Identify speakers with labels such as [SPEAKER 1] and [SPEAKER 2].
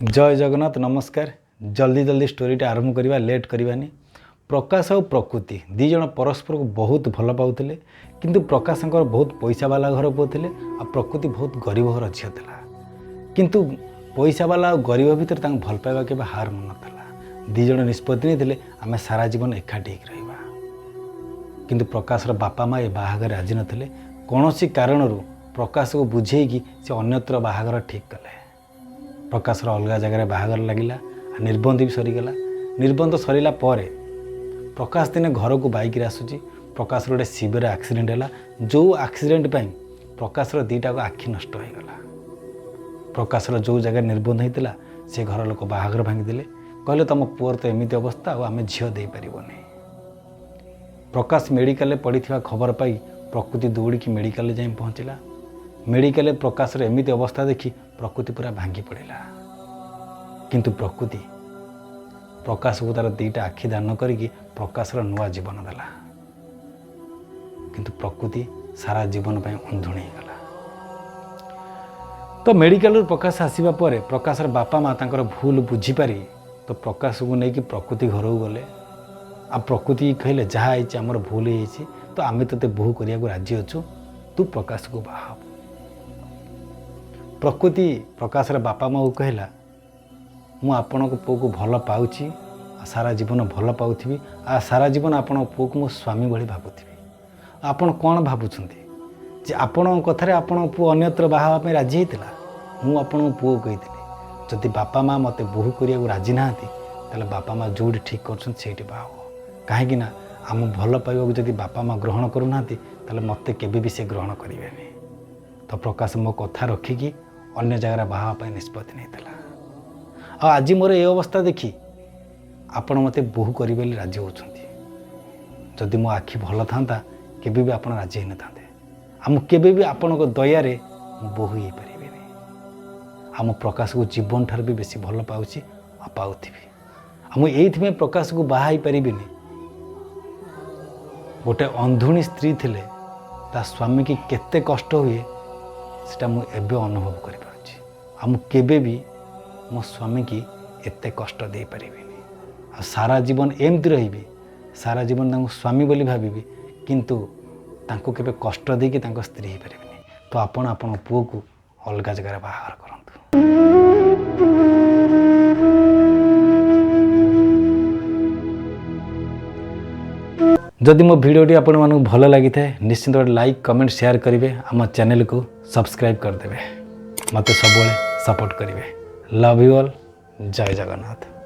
[SPEAKER 1] ଜୟ ଜଗନ୍ନାଥ, ନମସ୍କାର। ଜଲ୍ଦି ଜଲ୍ଦି ଷ୍ଟୋରିଟା ଆରମ୍ଭ କରିବା, ଲେଟ୍ କରିବାନି। ପ୍ରକାଶ ଆଉ ପ୍ରକୃତି ଦୁଇ ଜଣ ପରସ୍ପରକୁ ବହୁତ ଭଲ ପାଉଥିଲେ। କିନ୍ତୁ ପ୍ରକାଶଙ୍କର ବହୁତ ପଇସାବାଲା ଘର ପୁଅ ଥିଲେ ଆଉ ପ୍ରକୃତି ବହୁତ ଗରିବ ଘର ଝିଅ ଥିଲା। କିନ୍ତୁ ପଇସାବାଲା ଆଉ ଗରିବ ଭିତରେ ତାଙ୍କୁ ଭଲ ପାଇବା କେବେ ହାର ମାନିନଥିଲା। ଦୁଇ ଜଣ ନିଷ୍ପତ୍ତି ନେଇଥିଲେ, ଆମେ ସାରା ଜୀବନ ଏକାଠି ହେଇକି ରହିବା। କିନ୍ତୁ ପ୍ରକାଶର ବାପା ମା ଏ ବାହାଘରରେ ରାଜି ନଥିଲେ। କୌଣସି କାରଣରୁ ପ୍ରକାଶକୁ ବୁଝେଇକି ସେ ଅନ୍ୟତ୍ର ବାହାଘର ଠିକ୍ କଲେ। ପ୍ରକାଶର ଅଲଗା ଜାଗାରେ ବାହାଘର ଲାଗିଲା ଆଉ ନିର୍ବନ୍ଧ ବି ସରିଗଲା। ନିର୍ବନ୍ଧ ସରିଲା ପରେ ପ୍ରକାଶ ଦିନେ ଘରକୁ ବାଇକ୍ରେ ଆସୁଛି। ପ୍ରକାଶର ଗୋଟେ ଶିବିର ଆକ୍ସିଡେଣ୍ଟ ହେଲା, ଯେଉଁ ଆକ୍ସିଡେଣ୍ଟ ପାଇଁ ପ୍ରକାଶର ଦୁଇଟାକ ଆଖି ନଷ୍ଟ ହୋଇଗଲା। ପ୍ରକାଶର ଯେଉଁ ଜାଗାରେ ନିର୍ବନ୍ଧ ହେଇଥିଲା, ସେ ଘର ଲୋକ ବାହାଘର ଭାଙ୍ଗିଦେଲେ। କହିଲେ, ତୁମ ପୁଅର ତ ଏମିତି ଅବସ୍ଥା, ଆଉ ଆମେ ଝିଅ ଦେଇପାରିବନି। ପ୍ରକାଶ ମେଡ଼ିକାଲରେ ପଡ଼ିଥିବା ଖବର ପାଇ ପ୍ରକୃତି ଦୌଡ଼ିକି ମେଡ଼ିକାଲରେ ଯାଇ ପହଞ୍ଚିଲା। ମେଡ଼ିକାଲରେ ପ୍ରକାଶର ଏମିତି ଅବସ୍ଥା ଦେଖି ପ୍ରକୃତି ପୁରା ଭାଙ୍ଗି ପଡ଼ିଲା। କିନ୍ତୁ ପ୍ରକୃତି ପ୍ରକାଶକୁ ତାର ଦୁଇଟା ଆଖି ଦାନ କରିକି ପ୍ରକାଶର ନୂଆ ଜୀବନ ଦେଲା। କିନ୍ତୁ ପ୍ରକୃତି ସାରା ଜୀବନ ପାଇଁ ଅନ୍ଧୁଣୀ ହେଇଗଲା। ତ ମେଡ଼ିକାଲରୁ ପ୍ରକାଶ ଆସିବା ପରେ ପ୍ରକାଶର ବାପା ମା ତାଙ୍କର ଭୁଲ ବୁଝିପାରି ତ ପ୍ରକାଶକୁ ନେଇକି ପ୍ରକୃତି ଘରକୁ ଗଲେ। ଆଉ ପ୍ରକୃତି କହିଲେ, ଯାହା ହେଇଛି ଆମର ଭୁଲ ହେଇଯାଇଛି, ତ ଆମେ ତୋତେ ବୋହୂ କରିବାକୁ ରାଜି ଅଛୁ, ତୁ ପ୍ରକାଶକୁ ବାହା ହବୁ। ପ୍ରକୃତି ପ୍ରକାଶର ବାପା ମାଆକୁ କହିଲା, ମୁଁ ଆପଣଙ୍କ ପୁଅକୁ ଭଲ ପାଉଛି ଆଉ ସାରା ଜୀବନ ଭଲ ପାଉଥିବି, ଆଉ ସାରା ଜୀବନ ଆପଣଙ୍କ ପୁଅକୁ ମୋ ସ୍ୱାମୀ ଭଳି ଭାବୁଥିବି। ଆପଣ କ'ଣ ଭାବୁଛନ୍ତି ଯେ ଆପଣଙ୍କ କଥାରେ ଆପଣଙ୍କ ପୁଅ ଅନ୍ୟତ୍ର ବାହା ହେବା ପାଇଁ ରାଜି ହେଇଥିଲା? ମୁଁ ଆପଣଙ୍କ ପୁଅକୁ କହିଥିଲି, ଯଦି ବାପା ମା ମୋତେ ବୋହୂ କରିବାକୁ ରାଜି ନାହାନ୍ତି, ତାହେଲେ ବାପା ମା ଯେଉଁଠି ଠିକ୍ କରୁଛନ୍ତି ସେଇଠି ବାହା ହୁଅ। କାହିଁକି ନା ଆମ ଭଲ ପାଇବାକୁ ଯଦି ବାପା ମା ଗ୍ରହଣ କରୁନାହାନ୍ତି, ତାହେଲେ ମୋତେ କେବେ ବି ସେ ଗ୍ରହଣ କରିବେନି। ତ ପ୍ରକାଶ ମୋ କଥା ରଖିକି ଅନ୍ୟ ଜାଗାରେ ବାହା ହେବା ପାଇଁ ନିଷ୍ପତ୍ତି ନେଇଥିଲା। ଆଉ ଆଜି ମୋର ଏ ଅବସ୍ଥା ଦେଖି ଆପଣ ମୋତେ ବୋହୂ କରିବେ ବୋଲି ରାଜି ହେଉଛନ୍ତି। ଯଦି ମୋ ଆଖି ଭଲ ଥାନ୍ତା, କେବେ ବି ଆପଣ ରାଜି ହେଇନଥାନ୍ତେ। ଆଉ ମୁଁ କେବେ ବି ଆପଣଙ୍କ ଦୟାରେ ମୁଁ ବୋହୂ ହେଇପାରିବିନି। ଆଉ ମୁଁ ପ୍ରକାଶକୁ ଜୀବନ ଠାରୁ ବି ବେଶୀ ଭଲ ପାଉଛି ଆଉ ପାଉଥିବି। ଆଉ ମୁଁ ଏଇଥିପାଇଁ ପ୍ରକାଶକୁ ବାହା ହେଇପାରିବିନି। ଗୋଟେ ଅନ୍ଧୁଣୀ ସ୍ତ୍ରୀ ଥିଲେ ତା ସ୍ୱାମୀକି କେତେ କଷ୍ଟ ହୁଏ, ସେଟା ମୁଁ ଏବେ ଅନୁଭବ କରିପାରୁଛି। ଆଉ ମୁଁ କେବେ ବି ମୋ ସ୍ୱାମୀକି ଏତେ କଷ୍ଟ ଦେଇପାରିବିନି। ଆଉ ସାରା ଜୀବନ ଏମିତି ରହିବି, ସାରା ଜୀବନ ତାଙ୍କୁ ସ୍ୱାମୀ ବୋଲି ଭାବିବି, କିନ୍ତୁ ତାଙ୍କୁ କେବେ କଷ୍ଟ ଦେଇକି ତାଙ୍କ ସ୍ତ୍ରୀ ହେଇପାରିବିନି। ତ ଆପଣ ଆପଣଙ୍କ ପୁଅକୁ ଅଲଗା ଜାଗାରେ ବାହାଘର କରନ୍ତୁ। ଯଦି ମୋ ଭିଡ଼ିଓଟି ଆପଣମାନଙ୍କୁ ଭଲ ଲାଗିଥାଏ, ନିଶ୍ଚିନ୍ତ ଗୋଟେ ଲାଇକ୍, କମେଣ୍ଟ, ସେୟାର କରିବେ। ଆମ ଚ୍ୟାନେଲକୁ ସବସ୍କ୍ରାଇବ୍ କରିଦେବେ। ମୋତେ ସବୁବେଳେ ସପୋର୍ଟ କରିବେ। Love you all. Jay Jagannath.